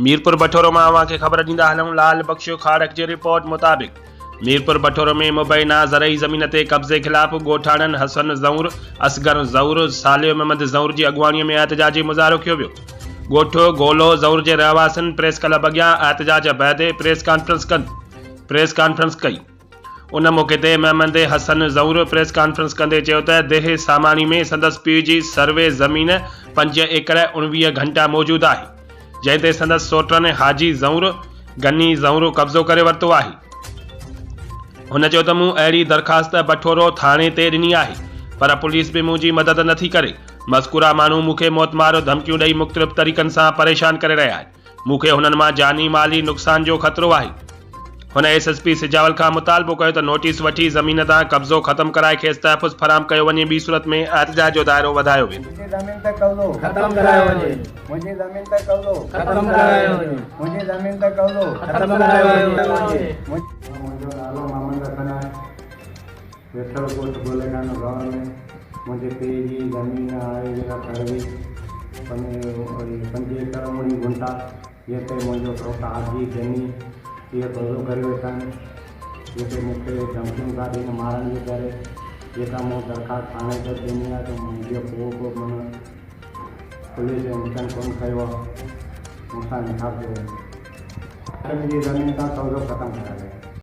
ميرپور بٺورو مان اوهان کي خبر ڏيندا هلون لال بخش کاڙڪ جي رپورٽ مطابق ميرپور بٺورو ۾ مبينا زرعي زمين تي قبضي خلاف ڳوٺاڻن حسن زئور، اصغر زئور، صالح محمد زئور جي اڳواڻي ۾ احتجاجي مظاهرو ڪيو ويو. ڳوٺ گولو زئور جي رهواسين پريس ڪلب اڳيان احتجاج بعد پريس ڪانفرنس ڪئي. ان موقعي تي محمد حسن زئور پريس ڪانفرنس ڪندي چيو ته ديهه ساماڻي ۾ سندس پيء جي سروي زمين پنج ايڪڙ 19 گهنٽا موجود آهي، جنهن تي سندس سوٽن حاجي زئور، غني زئور قبضو ڪري ورتو آهي. هن چيو ته مون اهڙي درخواست بٺورو ٿاڻي تي ڏني آهي پر پوليس به منهنجي مدد نٿي ڪري، مذڪوره ماڻهو مون کي موتمار ڌمڪيون ڏئي مختلف طريقن سان پريشان ڪري رهيا آهن. مون کي هنن مان جاني مالي نقصان جو خطرو آهي. هن ايس ايس پي سجاول کان مطالبو ڪيو ته نوٽيس وٺي زمين تان قبضو ختم ڪرائي کيس تحفظ فراهم ڪيو وڃي ٻي صورت ۾ احتجاج جو دائرو وڌايو ويندو. منهنجي زمين تي قبضو ختم ڪرايو وڃي. منهنجي زمين تي قبضو ختم ڪرايو وڃي. منهنجي زمين تي قبضو ختم ڪرايو وڃي. منهنجو نالو محمد حسن آهي. ويٺل ڳوٺ گولي خان گائون ۾ منهنجي پيء جي زمين آهي جيڪا سروي پنج ايڪڙ اوڻيهه گهنٽا جنهن تي منهنجو سئوٽ حاجي غني اهو قبضو ڪري ويٺا آهن جيڪي مون کي ڌمڪيون ٿا ڏين مارڻ جي ڪري جيڪا مون درخواست ٿاڻي تي ڏني آهي ته منهنجو ڪو به معنيٰ پوليس ايڪشن ڪونه ڪيو آهي مون سان انصاف ڪيو وڃي. منهنجي زمين تان قبضو ختم ڪرايو وڃي.